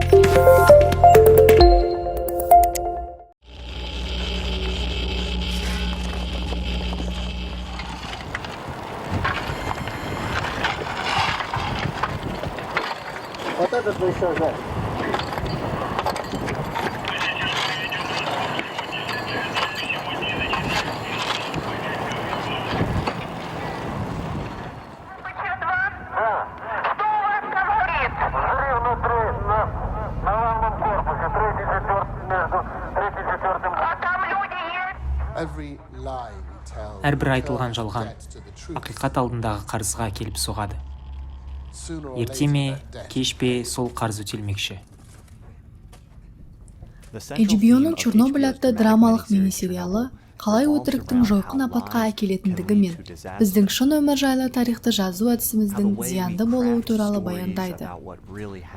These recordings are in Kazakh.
Вот этот бы еще взять. Да. Что у вас там горит? Взрыв внутри, на главном корпусе, третий, четвертый, между третьим и четвертым. А там люди есть? Әрбір айтылған жалған ақиқат алдындағы қарызға әкеліп соғады. Ерте ме, кеш пе, сол қарыз өтелмекші. HBO-ның «Чернобыль» атты драмалық мини-сериалы қалай өтіріктің жойқын апатқа әкелетіндігі мен біздің шын өмір жайлы тарихты жазу әдісіміздің зиянды болуы туралы баяндайды.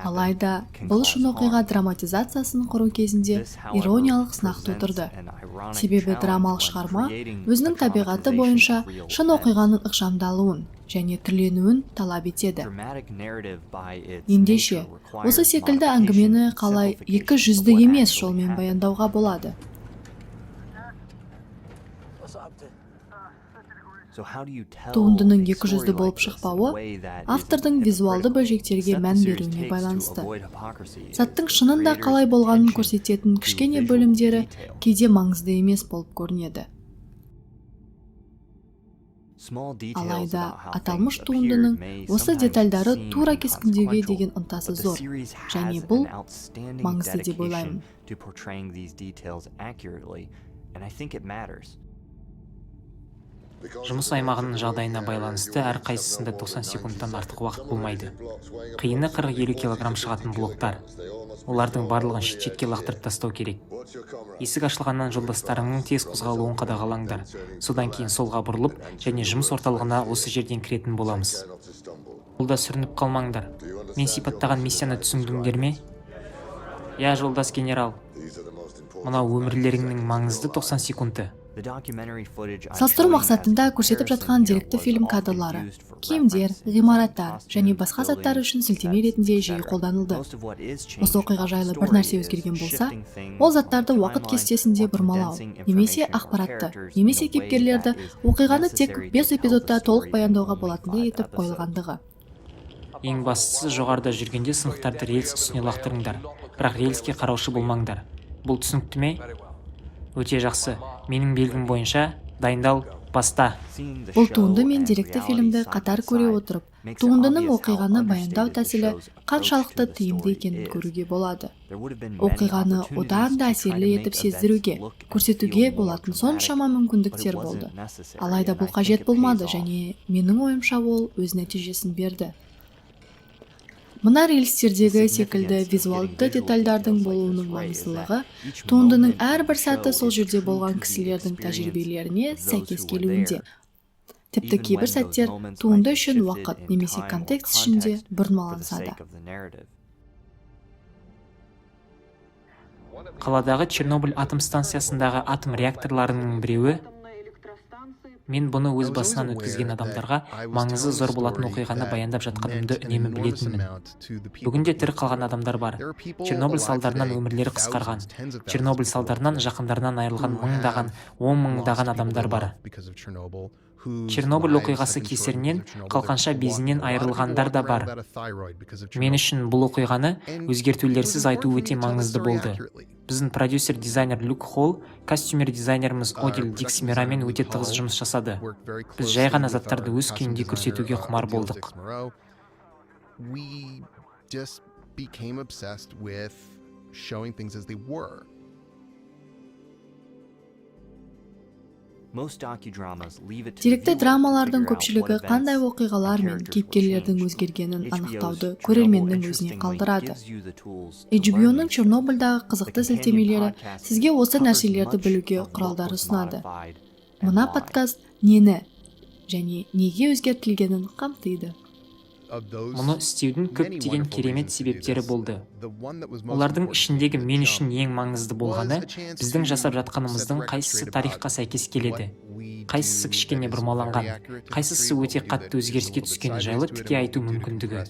Алайда бұл шын оқиға драматизациясын құру кезінде ирониялық сынақ тудырды. Себебі драмалық шығарма өзінің табиғаты бойынша шын оқиғаның ықшамдалуын және түрленуін талап етеді. Ендеше, осы секілді әңгімені қалай екі жүзді емес жолмен баяндауға болады? Туындының екі жүзді болып шықпауы автордың визуалды бөлшектерге мән беруіне байланысты. Заттың шынында қалай болғанын көрсететін кішкене бөлімдері кейде маңызды емес болып көрінеді. Алайда аталмыш туындының осы детальдары тура кескіндеуге деген ынтасы зор және бұл маңызды деп ойлаймын. Жұмыс аймағының жағдайына байланысты әрқайсысында 90 секундтан артық уақыт болмайды. Қиыны 40-50 килограмм шығатын блоктар. Олардың барлығын шет-шетке лақтырып тастау керек. Есік ашылғаннан жолдастарыңның тез қозғалуын қадағалаңдар. Содан кейін солға бұрылып және жұмыс орталығына осы жерден кіретін боламыз. Жолда сүрініп қалмаңдар. Мен сипаттаған миссияны түсіндіңдер ме? Иә, жолдас генерал. Мынау өмірлеріңнің маңызды 90 секунды. Салыстыру мақсатында көрсетіп жатқан деректі фильм кадрлары киімдер, ғимараттар және басқа заттар үшін сілтеме ретінде жиі қолданылды. Осы оқиға жайлы бір нәрсе өзгерген болса, ол заттарды уақыт кестесінде бұрмалау немесе ақпаратты немесе кейіпкерлерді оқиғаны тек 5 эпизодта толық баяндауға болатындай етіп қойылғандығы. Ең бастысы, жоғарыда жүргенде сынықтарды рельс үстіне лақтырыңдар, бірақ рельске қараушы болмаңдар. Бұл түсінікті ме? Өте жақсы. Менің белгім бойынша дайындал, баста. Бұл туынды мен деректі фильмді қатар көре отырып, туындының оқиғаны баяндау тәсілі қаншалықты тиімді екенін көруге болады. Оқиғаны одан да әсерлі етіп сездіруге, көрсетуге болатын соншама мүмкіндіктер болды. Алайда бұл қажет болмады және менің ойымша, ол өз нәтижесін берді. Мына рельстердегі секілді визуалды детальдардың болуының маңыздылығы туындының әрбір сәті сол жерде болған кісілердің тәжірибелеріне сәйкес келуінде. Тіпті кейбір сәттер туынды үшін уақыт немесе контекст ішінде бұрмаланса да. Қаладағы Чернобыль атом станциясындағы атом реакторларының біреуі. Мен бұны өз басынан өткізген адамдарға маңызы зор болатын оқиғаны баяндап жатқанымды үнемі білетінмін. Бүгінде тірі қалған адамдар бар. Чернобыль салдарынан өмірлері қысқарған, Чернобыль салдарынан жақындарынан айырылған мыңдаған, он мыңдаған адамдар бар. Чернобыль оқиғасы кесірінен қалқанша безінен айырылғандар да бар. Мен үшін бұл оқиғаны өзгертулерсіз айту өте маңызды болды. Біздің продюсер дизайнер Люк Холл костюмер дизайнеріміз Одил Дикс Мирамен өте тығыз жұмыс жасады. Біз жай ғана заттарды өз күйінде көрсетуге құмар болдық. We just became obsessed with showing things as they were. Деректі драмалардың көпшілігі қандай оқиғалар мен кейіпкерлердің өзгергенін анықтауды көрерменнің өзіне қалдырады. HBO-ның Чернобыльдағы қызықты сілтемелері сізге осы нәрселерді білуге құралдар ұсынады. Мына подкаст нені және неге өзгертілгенін қамтиды. Мұны істеудің көптеген керемет себептері болды. Олардың ішіндегі мен үшін ең маңызды болғаны — біздің жасап жатқанымыздың қайсысы тарихқа сәйкес келеді, қайсысы кішкене бұрмаланған, қайсысы өте қатты өзгеріске түскені жайлы тіке айту мүмкіндігі.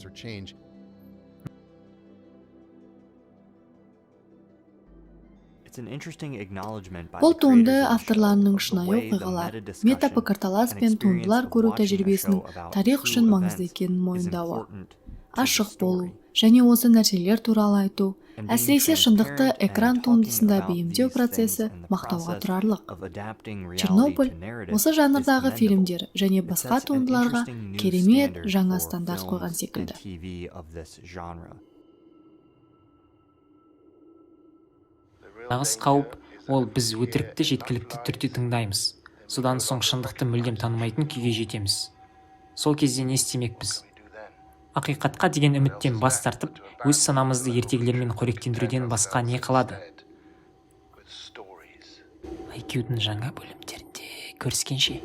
Бұл туынды авторларының шынайы оқиғалар, метапікірталас пен туындылар көру тәжірибесінің тарих үшін маңызды екенін мойындауы. Ашық болу және осы нәрселер туралы айту, әсіресе шындықты экран туындысында бейімдеу процесі мақтауға тұрарлық. «Чернобыль» осы жанрдағы фильмдер және басқа туындыларға керемет жаңа стандарт қойған секілді. Нағыз қауіп ол біз өтірікті жеткілікті түрде тыңдаймыз, содан соң шындықты мүлдем танымайтын күйге жетеміз. Сол кезде не істемекпіз? Ақиқатқа деген үміттен бас тартып, өз санамызды ертегілермен қоректендіруден басқа не қалады? IQ-дің жаңа бөлімдерінде көріскенше.